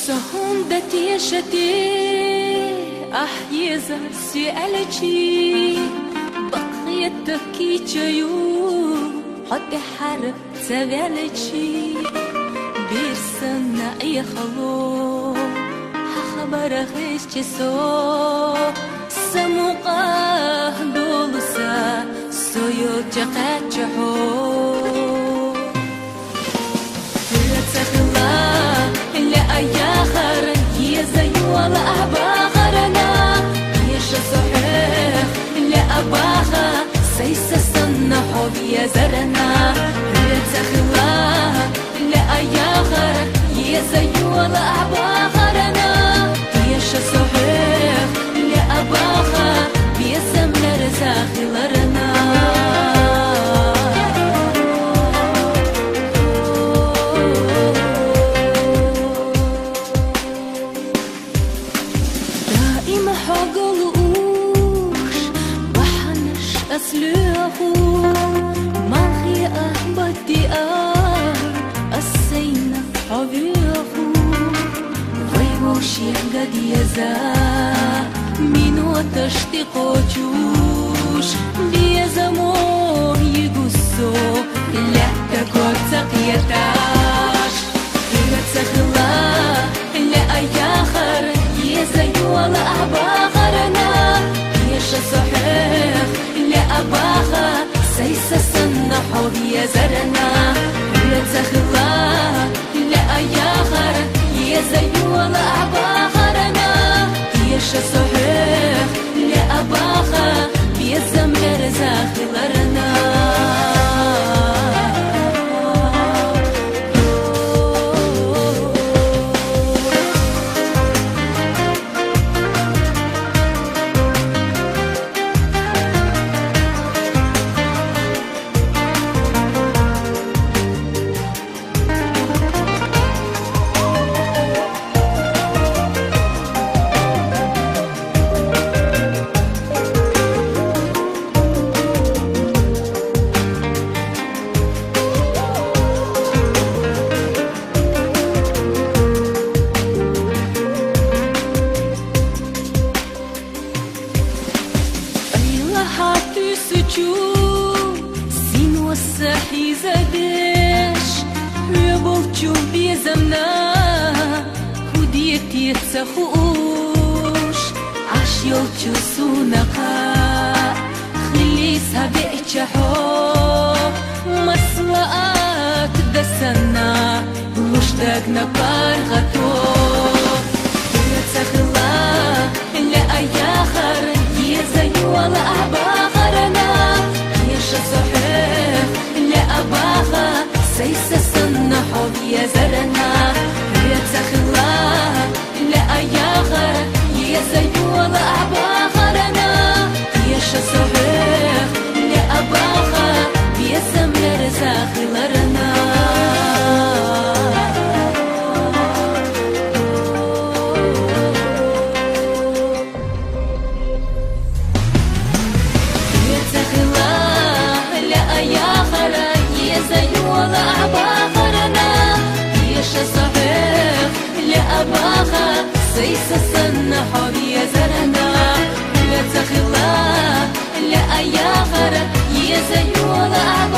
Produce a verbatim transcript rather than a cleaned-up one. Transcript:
Цо хӀунда тешате ахь еза соьлчи, бакъ хетта кийча ю хьо тӀехьара ца ваьлчи. Бер санна Ӏехало хьан хабар хезча со, са мукъа долу са, со йолча кхаьчча хьо. Хьоьца хила лаьа яхар, еза йола ахь бахарна, теша со хьох лаьа баха, сайса санна хьо везарна. Хьоьца хила лаьа яхар, еза йола ахь бахарна, теша со хьох лаьа баха, безам лерза хиларна. Даим хьогалуш бахьанаш ас лоьху, малхе а бадди а ас сайна хьо воьху. Вай вовшех ган деза миноташ тӀекхочуш, безамо йигу со, лаьтта ког ца кхеташ. Хьоьца хила лаьа яхар, еза йола ахь бахарна, теша со хьох лаьа баха, сайса санна хьо везарна. Хьоьца хила лаьа яхар, еза йола ахь бахарна, теша со хьох лаьа баха, безам лерза хиларна. Ӏела хьан туьсучу сино са хьийзадеш, хьоьгахь болчу безамна хӀун де те ца хууш, Ӏаш йолчу суна кхаъ хилийта веъча хьо, маслаӀат дан санна луш дагна паргӀато. Хьоьца хила лаьа яхар, еза йола ахь бахарна, теша со хьох лаьа баха, сайса санна хьо везарна. Хьоьца хила лаьа яхар, еза йола ахь бахарна, теша со хьох лаьа баха, безам лерза хиларна. Хьоьца хила лаьа яхар, еза йола ахь бахарна, теша со хьох лаьа баха, сайса санна хьо везарна. Хьоьца хила лаьа яхар, еза йола ахь